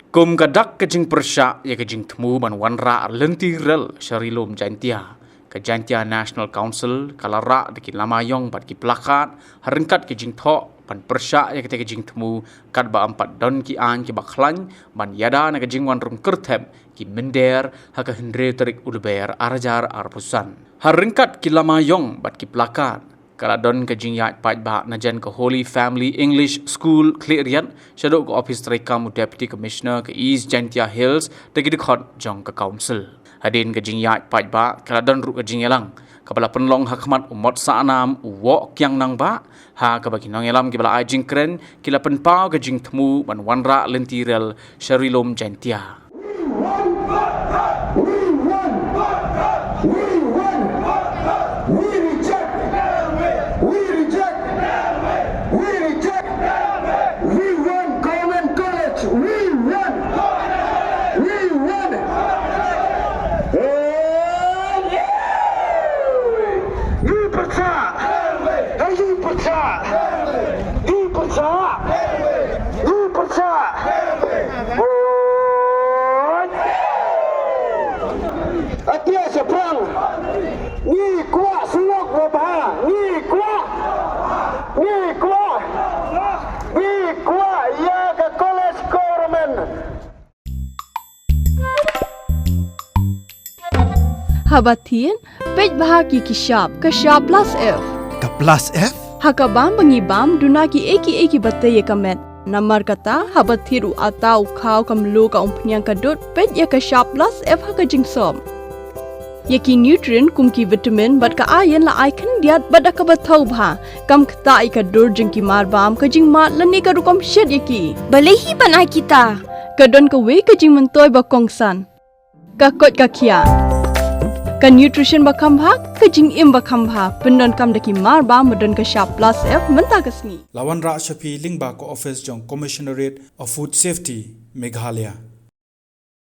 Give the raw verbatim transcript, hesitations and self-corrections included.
Kum ka dak ka jingpyrshah ïa ka jingthmu ban wanrah lynti rel sha Ri Lum Jaintia, ka Jaintia National Council ka la rah da ki lama ïong bad ki plakat ha ryngkat ka jingthoh ban pyrshah ïa kata ka jingthmu, katba ym pat don ki aiñ kiba khlaiñ ban ïada na ka jingwan rung kyrthep ki mynder ha ka hynriew tarik u Lber ar hajar arphew san. Ha ryngkat ki lama ïong bad ki plakat, ka la don ka jingïaid paidbah na jan ka Holy Family English School Khliehriat, shaduh ka ophis treikam u Deputy Commissioner ka East Jaintia Hills da ki dkhot jong ka Council. Hadien ka jingïaid paidbah ka la don ruh ka jingïalang kaba la pynlong ha khmat u Mot Sahnam u Woh Kiang Nangbah, ha kaba ki nongïalam kiba la ai jingkren ki la pynpaw ka jingthmu ban wanrah lynti rel sha Ri Lum Jaintia. We want, we want, we want, we reject, we reject, we reject, we want government college, we want, we want. Hey, yeah! Ngi pyrshah! Hey, ngi pyrshah! Ngi pyrshah! Ngi pyrshah! Oi! Atiah shaphrang! Ngi kwah surok babha! Ngi kwah! Ngi kwah! Ngi kwah ïa ka college government! Haba thied, peit bha ki ki shap, ka shap plus F. Ka plus F? Ha ka bam ba ngi bam, duna ki ei ki ei kiba tei ïa ka met. Namar kata, haba thied u atta u khaw ka mluh ka umphniang ka dud, peit ïa ka shap plus F ha ka jingsop. Ïa ki nutrient kum ki vitamin bad ka iron la ai khyndiat bad da kaba thaw bha. Kam ktah ïa ka dur jong ki marbam, ka jingmad lane ka rukom shet ïa ki. Balei hi ban ai kita? Ka don kawei ka jingmyntoi ba kongsan. Ka koit ka khiah. Ka nutrition ba kham bha, ka jingim ba kham bha. Pyndonkam da ki marbam ba don ka shap plus F mynta ka sngi. La wanrah sha phi lyngba ka office jong Commissionerate of Food Safety, Meghalaya.